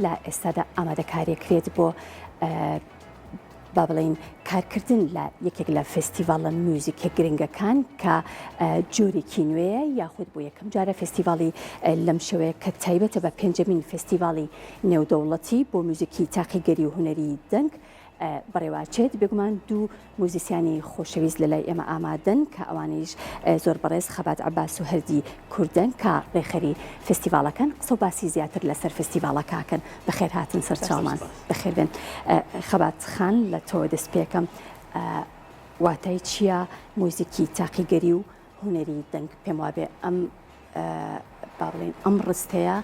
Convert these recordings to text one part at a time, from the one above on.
لە ئێستادا ئامادەکاریەکرێت بۆ با بڵێین کارکردن لە یەکێک لە فێستیڤاڵە میوزیکە گرنگەکان کە جۆرێکی نوێیە یاخود بۆ یەکەم جارە فێستیڤاڵی لەم شێوەیە کە تایبەتە بە پێنجەمین فێستیڤاڵی نێودەوڵەتی بۆ میوزیکی تاقیگەری و هونەری دەنگ بەڕێواچێت بێگومان دوو موزیسیانی خۆشەویست لە لای ئێمە ئامادەن کە ئەوانیش زۆر بەڕێز خەبات عەباس و هەردی کوردن کە ڕێکخەری فستیڤاڵەکەن قسە و باسی زیاتر لەسەر فستیڤاڵەکەکەن بەخێرهاتن سەرچاومان بەخێربێن خەبات خان لە تۆوە دەست پێکەم واتای چییە موزیکی تاقیگەری و هونەری دەنگ پێم وابێ ئەم با بڵێین ئەم ڕستەیە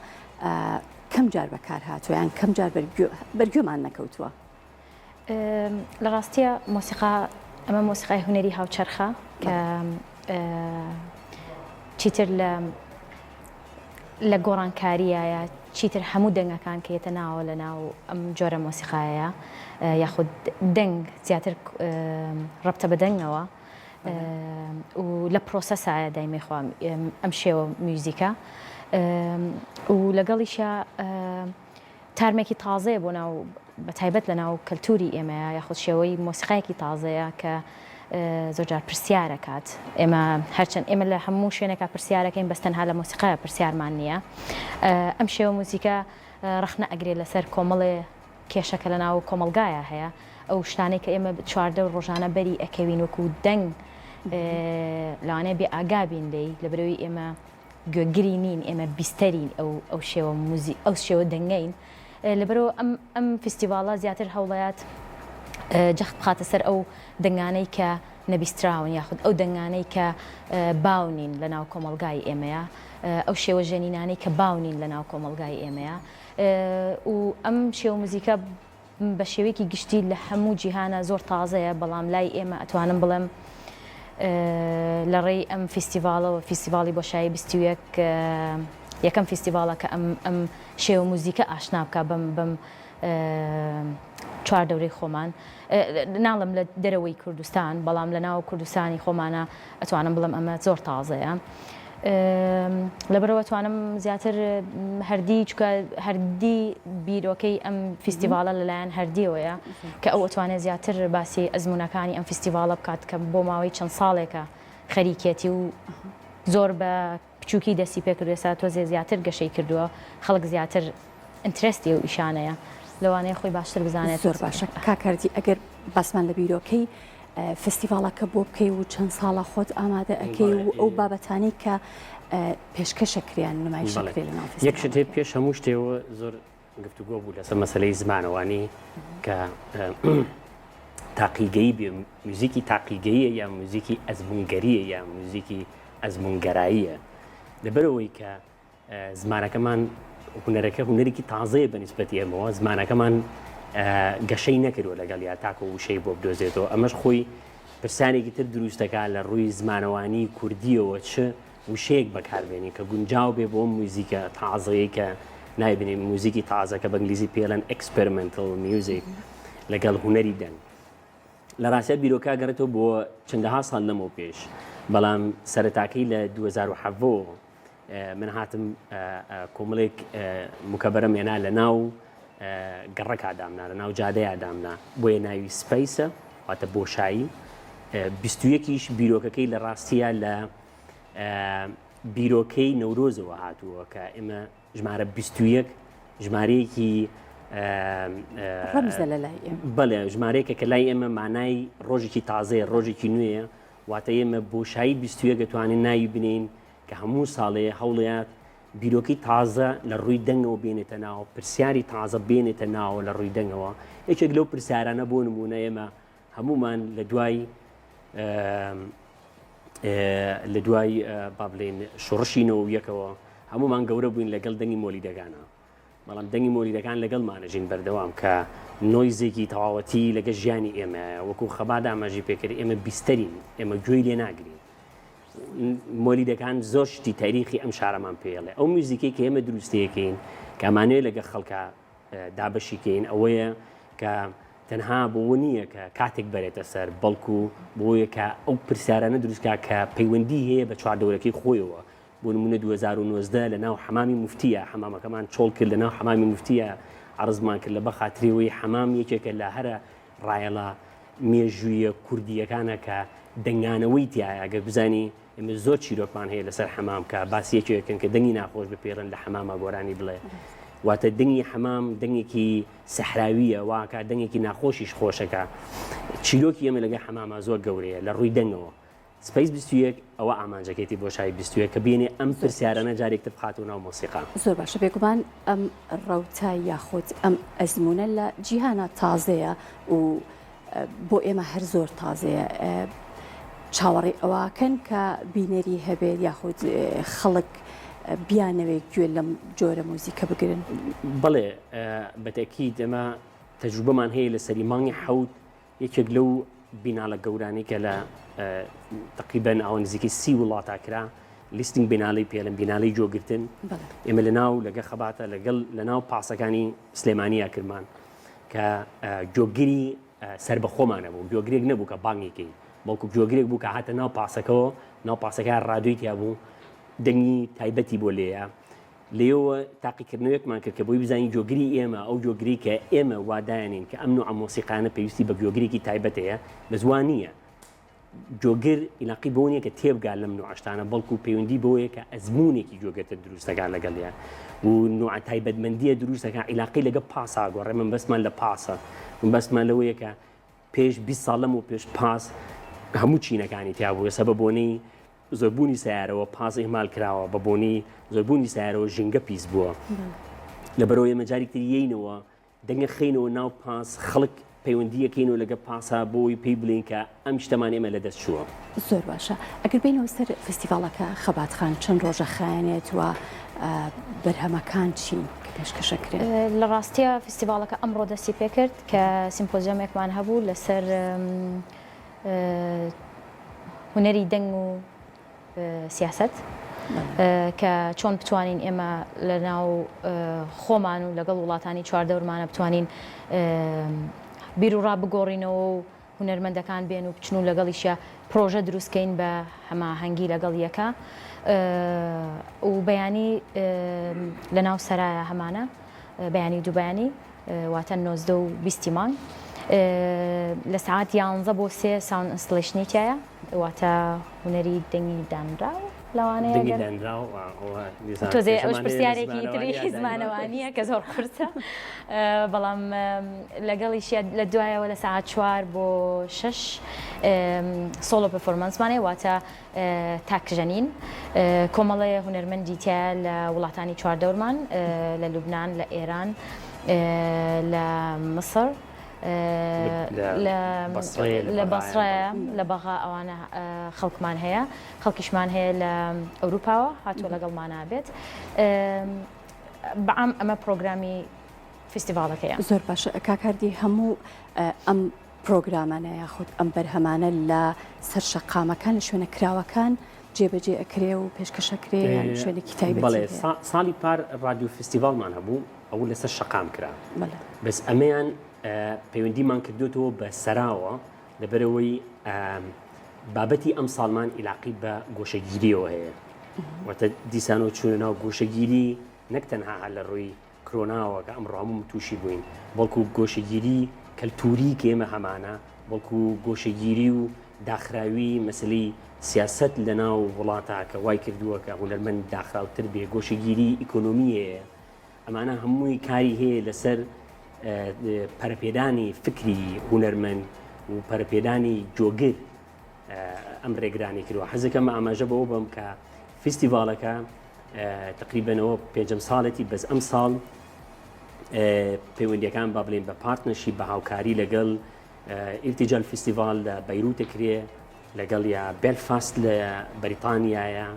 کەم جار بەکار هاتووە یان کەم جار بەرگوێمان نەکەوتووە. لە ڕاستیە مۆسیقا ئەمە مۆسیقای هونەری هاوچەرخە کە چیتر لە لە گۆڕانکاریایە چیتر هەموو دەنگەکان کە یەتە ناوە لە ناو ئەم جۆرە مۆسیقایە یاخود دەنگ زیاتر ڕەبتە بە دەنگەوە و لە پرۆسەسایە دایمەی خوا ئەم شێوە میوزیکە و لەگەڵیشە تارمێکی تازەیە بۆ ناو بە تایبەت لە ناو کەلتوری ئێمەیە یاخود شێوەی مۆسیقایەکی تازەیە کە زۆرجار پرسیارەکات ئێمە هەرچەند ئێمە لە هەموو شوێنێکا پرسیارەکەین بەس تەنها لە مۆسیقایا پرسیارمان نییە ئەم شێوە موزیکە ڕەخنە ئەگرێ لەسەر کۆمەڵێ کێشە کە لە ناو کۆمەڵگایا هەیە ئەو شتانەی کە ئێمە چواردەور ڕۆژانە بەری ئەکەوین وەکو دەنگ لەوانەیە بێ ئاگا بین لێی لەبەرئەوەی ئێمە گوێگری نین، ئێمە بیستەری ئەو ئەو شێوە موزی ئەو شێوە دەنگەین، لەبەرئەوە ئەم ئەم فیستیڤاڵە زیاتر هەوڵەیات جەخت بخاتە سەر ئەو دەنگانەی کە نەبیستراون یاخود ئەو دەنگانەی کە باو نین لە ناو کۆمەڵگای ئێمەیە، ئەو شێوە ژەنینانەی کە باو نین لە ناو کۆمەڵگای ئێمەیە و ئەم شێوە موزیکە بە شێوەیەکی گشتی لە هەموو جیهانا زۆر تازەیە، بەڵام لای ئێمە ئەتوانم بڵێم لە ڕێی ئەم فیستیڤاڵەوە، فیستیڤاڵی بۆشایی 21 یەکەم فیستیڤاڵە کە ئەم ئەم شێوە موزیکە ئاشنا بکا بەم بەم چواردەورەی خۆمان ناڵم لە دەرەوەی کوردستان بەڵام لە ناو کوردستانی خۆمانە ئەتوانم بڵێم ئەمە زۆر تازەیە. لەبەرئەوە توانم زیاتر هەردی چکە هەردی بیرۆکەی ئەم فیستیڤاڵە لەلایەن هەردیەوەیە کە ئەو ئەتوانێت زیاتر باسی ئەزمونەکانی ئەم فیستیڤاڵە بکات کە بۆ ماوەی چەند ساڵێکە خەریکێتی و زۆر بە بچووکی دەستی پێکرد ئێستا تۆزێ زیاتر گەشەی کردووە خەڵک زیاتر interest ی ئەو ئیشانەیە لەوانەیە خۆی باشتر بزانێت. زۆر باشە کاک هەردی ئەگەر باسمان لە بیرۆکەی فستیڤاڵەکە بۆ بکەی و چەند ساڵە خۆت ئامادە ئەەکەی و ئەو بابەتانەی کە پێشکەشە کریان نمایشەکرێ لە ناو یەک شتێ پێش هەموو شتێەوە زۆر گفتوگۆ بوو لەسەر مەسلەی زمانەوانی کە تاقیگەی بێ موزیکی تاقیگەیە یا موزیکی ئەزمونگەریە یا موزیکی ئەزمونگەراییە لەبەرەوەی کە زمانەکەمان هونەرەکە هونەرێکی تازەیە بە نیسبەتی ئێمەوە زمانەکەمان گەشەی نەکردووە لەگەڵ یا تاکۆ وشەی بۆ بدۆزێتەوە ئەمەش خۆی پرسیارێکی تر دروستەکە لە ڕووی زمانەوانی کوردیەوە چ وشەیەک بەکاربێنین کە گونجاو بێ بۆ موزیکە تازەیە کە نایبنی موزیکی تازە کە بە ئینگلیزی پێڵەن experimental music لەگەڵ هونەری دەنگ لە ڕاستیا بیرۆکە گەڕێتەوە بۆ چەندەها ساڵ لەمەو پێش بەڵام سەرەتاکەی لە 2017 من هاتم کۆمەڵێک مکەبەرەم هێنا لە ناو گەڕەکا دامنا لە ناو جادەیا دامنا بۆیە ناوی space ە واتە بۆشایی بیستویەکیش بیرۆکەکەی لە ڕاستیە لە بیرۆکەی نەورۆزەوە هاتووە کە ئێمە ژمارە 21 ژمارەیەکی ڕەمزە لە لای ئێمە بەڵێ ژمارەیەکە کە لای ئێمە مانای ڕۆژێکی تازەیە ڕۆژێکی نوێیە واتە ئێمە بۆشایی 21 توانین ناوی بنین کە هەموو ساڵێ هەوڵیات بیرۆکەی تازە لە ڕووی دەنگەوە بێنێتە ناوە، پرسیاری تازە بێنێتە ناوە لە ڕووی دەنگەوە. یەکێک لەو پرسیارانە بۆ نموونە ئێمە هەموومان لە دوای لە دوای با بڵێین شۆڕشی نەوەیەکەوە هەموومان گەورە بووین لەگەڵ دەنگی مۆلیدەکانە. بەڵام دەنگی مۆلیدەکان لەگەڵمانەژین بەردەوام کە noise ێکی تەواوەتی لەگە ژیانی ئێمەیە وەکو خەبات ئاماژی پێکرد ئێمە بیستەرین ئێمە گوێی لێ ناگرین مۆلیدەکان زۆر شتی تاریخی ئەم شارەمان پێڵێ ئەو میوزیکەی کە ئێمە دروستەکەین کامانەیە لەگە خەڵکە دابەشیکەین ئەوەیە کە تەنها بۆ نییە کە کاتێک بەرێتە سەر بەڵکو بۆیە کە ئەو پرسیارانە دروستکا کە پەیوەندی هەیە بە چواردەورەکەی خۆیەوە بۆ نمونە 2019 لە ناو حەمامی مفتیە حەمامەکەمان چۆڵ کرد لە ناو حەمامی مفتیە. عەرزمان کرد لە بەخاتری ئەوەی حەمام یەکێکە لە هەرە ڕایەڵە مێژوویە کوردییەکانە کە دەنگانەوەی تیایە گەر بزانی ئێمە زۆر چیرۆکمان هەیە لەسەر حەمام کە باسی یەکێکن کە دەنگی ناخۆش بپێڵن لە حەماما گۆرانی بڵێ واتە دەنگی حەمام دەنگێکی سەحراویە واکە دەنگێکی ناخۆشیش خۆشەکە چیرۆکی ئێمە لەگە حەماما زۆر گەورەیە لە ڕووی دەنگەوە Space 21 ئەوە ئامانجەکەیتی بۆشایی 21 کە بێنێ ئەم پرسیارانە جارێک تر بخاتەوە ناو مۆسیقا. زۆر باشە بێگومان ئەم ڕەوتە یاخود ئەم ئەزموونە لە جیهانا تازەیە و بۆ ئێمە هەر زۆر تازەیە چاوەڕێی ئەوەکەن کە بینەری هەبێت یاخود خەڵک بیانەوێت گوێ لەم جۆرە موزیکە بگرن؟ بەڵێ بەتەکید ئەمە تەجروبەمان هەیە لەسەری مانگی حەوت یەکێک لەو بینالە گەورانەی کە لە تقریبا ئەوە نزیکەی سی وڵاتا کرا listening biennale پێلم بینالەی گوێگرتن ئێمە لە ناو لەگە خەباتە لەگەڵ لە ناو پاسەکانی سلێمانیا کرمان کە گوێگری سربەخۆمانە بوو گوێگرێک نەبوو کە بانگێکی بەڵکو گوێگرێک بوو کە هاتە ناو پاسەکەەوە ناو پاسەکە ڕادیۆی تیا بوو دەنگی تایبەتی بۆ لێیە لێیەوە تاقیکردنەوەیەکمان کرد کە بۆی بزانین گوێگری ئێمە، ئەو گوێگرەی کە ئێمە وا دایانێین کە ئەم نوعە مۆسیقایانە پێویستی بە گوێگرێکی تایبەت هەیە، بەس وا نییە. گوێگر ئیلاقی بەوە نییە کە تێبگا لەم نوعە شتانە، بەڵکو پەیوەندی بەوەیە کە ئەزموونێکی گوێگرتن دروست دەکات لەگەڵیا و نوعە تایبەتمەندییە دروست دەکات، ئیلاقەی لەگەڵ پاسا گۆڕێ، مەبەستمان لە پاسە، مەبەستمان لەوەیە کە پێش 20 ساڵ لەمەو پێش پاس هەموو چینەکانی تیا بوو، ئێستا بە بۆنەی زۆربوونی سەیارەوە پاس ئیهمال کراوە، بە بۆنەی زۆربوونی سەیارەوە ژینگە پیس بووە. لەبەرئەوە ئێمە جارێکی تر یەینەوە دەنگە خەینەوە ناو پاس، خەڵک پەیوەندییەکەینەوە لەگە پاسا بۆی پێی بلێین کە ئەم شتەمان ئێمە لەدەست چووە. زۆر باشە ئەگەر بێینەوە سەر فستیڤاڵەکە خەبات خان چەند ڕۆژە خایەنێت و بەرهەمەکان چین کە پێشکەشەکرێن؟ لە ڕاستیا فستیڤاڵەکە ئەمڕۆ دەستی پێکرد کە سیمپۆزیۆمێکمان هەبوو لەسەر هونەری دەنگ و سیاسەت کە چۆن بتوانین ئێمە لە ناو خۆمان و لەگەڵ وڵاتانی چواردەورمانە بتوانین بیر و ڕا بگۆڕینەوە و هونەرمەندەکان بێن و بچن و لەگەڵیشە پرۆژە دروستکەین بە هەماهەنگی لەگەڵ یەکە و بەیانی لە ناو سەرایە هەمانە بەیانی دووبیانی واتە 19 و 20 مانگ لە سەعات یانزە بۆ سێ sound installation ی تایە واتە هونەری دەنگی دانراو لەوانەیە دەنگی گەر دانراو ئەوە دیسان تۆزێ ئەوش کێشەمان هەیە لە پرسیارێکی تری زمانەوانییا دایمە زمانەوانییە کە زۆر قورسە بەڵام لەگەڵیشیا لە دوایەوە لە سەعات چوار بۆ شەش solo performance مان هەیە واتە تاکژەنین کۆمەڵێ هونەرمەندی تیایە لە وڵاتانی چواردەورمان لە لوبنان لە ئێران لە میسر لە بەسڕەیە لە بەغا ئەوانە خەڵکمان هەیە خەڵکیشمان هەیە لە ئەوروپاوە هاتووە لەگەڵمانا بێت بەعام ئەمە پرۆگرامی فیستیڤاڵەکەیە. زۆر باشە کاک هەردی هەموو ئەم پرۆگرامانە یاخود ئەم بەرهەمانە لە سەر شەقامەکان لە شوێنە کراوەکان جێبەجێ ئەکرێ و پێشکەش ئەکرێ یان شوێنێکی تایبەتی بەڵێ هەیە؟ ساڵی پار ڕادیۆ فستیڤاڵمان هەبوو ئەو لەسەر شەقام کرا بەڵێ. بەس ئەمەیان پەیوەندیمان کردوێتەوە بە سەراوە لەبەرەوەی بابەتی ئەم ساڵمان ئیلاقی بە گۆشەگیریەوە هەیە واتە دیسانەوە چوونە ناو گۆشەگیری نەک تەنها هەر لە ڕووی کرۆناوە کە ئەمڕۆ هەموو تووشی بووین بەڵکو گۆشەگیری کەلتوری کە ئێمە هەمانە بەڵکو گۆشەگیری و داخراوی مەسلی سیاست لە ناو وڵاتە کە وای کردووە کە هونەرمەند داخراوتر بێ گۆشەگیری ئیکۆنۆمی هەیە ئەمانە هەمووی کاری هەیە لەسەر پەرەپێدانی فکری هونەرمەند و پەرەپێدانی جۆگر ئەم ڕێگرانی کردوە حەزەکەم ئاماژە بەوە بم کە فیستیڤالەکە تقریبەنەوە پێنجەم ساڵێتی بەس ئەم ساڵ پەیوەندیەکان با بڵێن بە partnership بە هاوکاری لەگەڵ ئیرتیجال فیستیڤال لە بەیروت دەکرێ لەگەڵ یا بێلفاست لە بەریتانیایە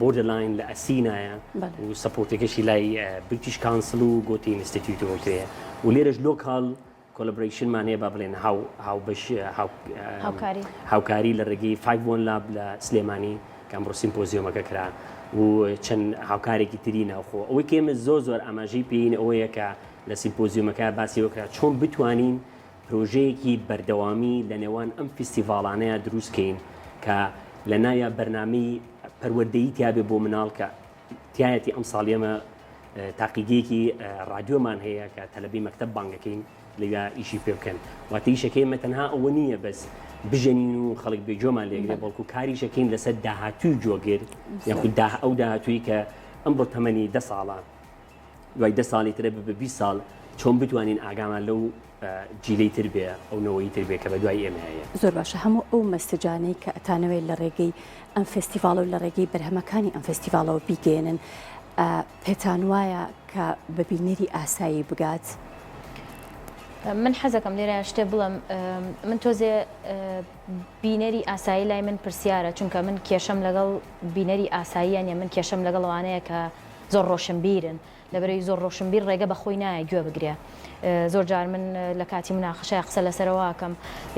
Borderline لە ئەسینایە و support ەکەشی لای British Council و Goethe Institute ەوە کرێ و لێرەش local collaboration مان هەیە با بڵێن هاو هاوبەش هاوکاری هاوکاری لە ڕێگەی 51 Lab لە سلێمانی کە ئەمڕۆ سیمپۆزیۆمەکە کرا و چەند هاوکارێکی تری ناوخۆ ئەوەی کە ئێمە زۆر زۆر ئاماژەی پێین ئەوەیە کە لە سیمپۆزیۆمەکە باسی وەکرا چۆن بتوانین پرۆژەیەکی بەردەوامی لە نێوان ئەم فیستیڤاڵانەیە دروست کەین کە لە ناویا بەرنامەی پەروەردەیی تیابێ بۆ مناڵ کە تایەتی ئەمساڵ ئێمە. تاقیگەیەکی ڕادیۆمان هەیە کە تەلەبەی مەکتەب بانگەکەین لەویا ئیشی پێ بکەن واتە ئیشەکەی ئێمە تەنها ئەوە نییە بەس بژەنین و خەڵک بێ گوێمان لێگرێ بەڵکو کاریشەکەین لەسەر داهاتووی گۆگر یاخود دا ئەو داهاتووی کە ئەمڕۆ تەمەنی دە ساڵە دوای دە ساڵی ترە بە 20 ساڵ چۆن بتوانین ئاگامان لەو جیلەی تر بێ ئەو نەوەی تر بێ کە بە دوای ئێمە هەیە. زۆر باشە هەموو ئەو message انەی کە ئەتانەوێت لە ڕێگەی ئەم فێستیڤاڵە و لە ڕێگەی بەرهەمەکانی ئەم فێستیڤاڵەوە بیگەیەنن پێتان وایە کە بە بینەری ئاسایی بگات؟ من حەزەکەم لێرە شتێ بڵێم من تۆزێ بینەری ئاسایی لای من پرسیارە چونکە من کێشەم لەگەڵ بینەری ئاساییە نیە من کێشەم لەگەڵ ئەوانەیە کە زۆر ڕۆشنبیرن لەبەرەی زۆر ڕۆشنبیر ڕێگە بە خۆی نایە گوێ بگرێ زۆر جار من لە کاتی مناقەشەیا قسە لەسەرەوە ئەکەم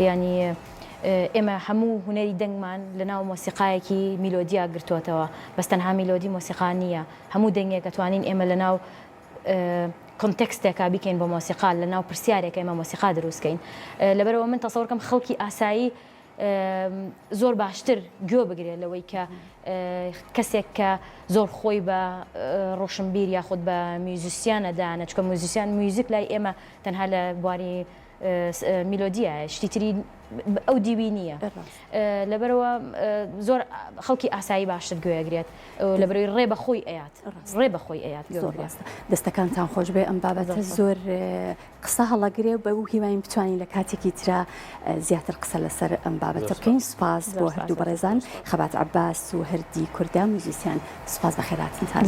یانی ئێمە هەموو هونەری دەنگمان لە ناو مۆسیقایەکی میلۆدیا گرتووەتەوە بەس تەنها میلۆدی مۆسیقا نییە هەموو دەنگێک ئەتوانین ئێمە لە ناو context ێکا بیکەین بۆ مۆسیقا لە ناو پرسیارێک ئێمە مۆسیقا دروستکەین لەبەرەوە من تەسەوڕکەم خەڵکی ئاسایی زۆر باشتر گوێ بگرێت لەوەی کە کەسێک کە زۆر خۆی بە ڕۆشنبیر یاخود بە musician ە دانە چکە musician میوزیک لای ئێمە تەنها لە بواری میلۆدیە شتی تری ئەو دیوی نییە لەبەرەوە زۆر خەڵکی ئاسایی باشتر گوێگرێت لەبەرەوەی ڕێ بە خۆی ئەیات ڕێ بە خۆی ئەیات زۆر ڕاستە دەستەکانتان خۆش بێ ئەم بابەتە زۆر قسە هەڵەگرێ بەو هیواین بتوانین لە کاتێکی ترا زیاتر قسە لەسەر ئەم بابەتە بکەین سوپاس بۆ هەردوو بەڕێزان خەبات عەباس و هەردی کوردە musician سوپاس بەخێراتنتان.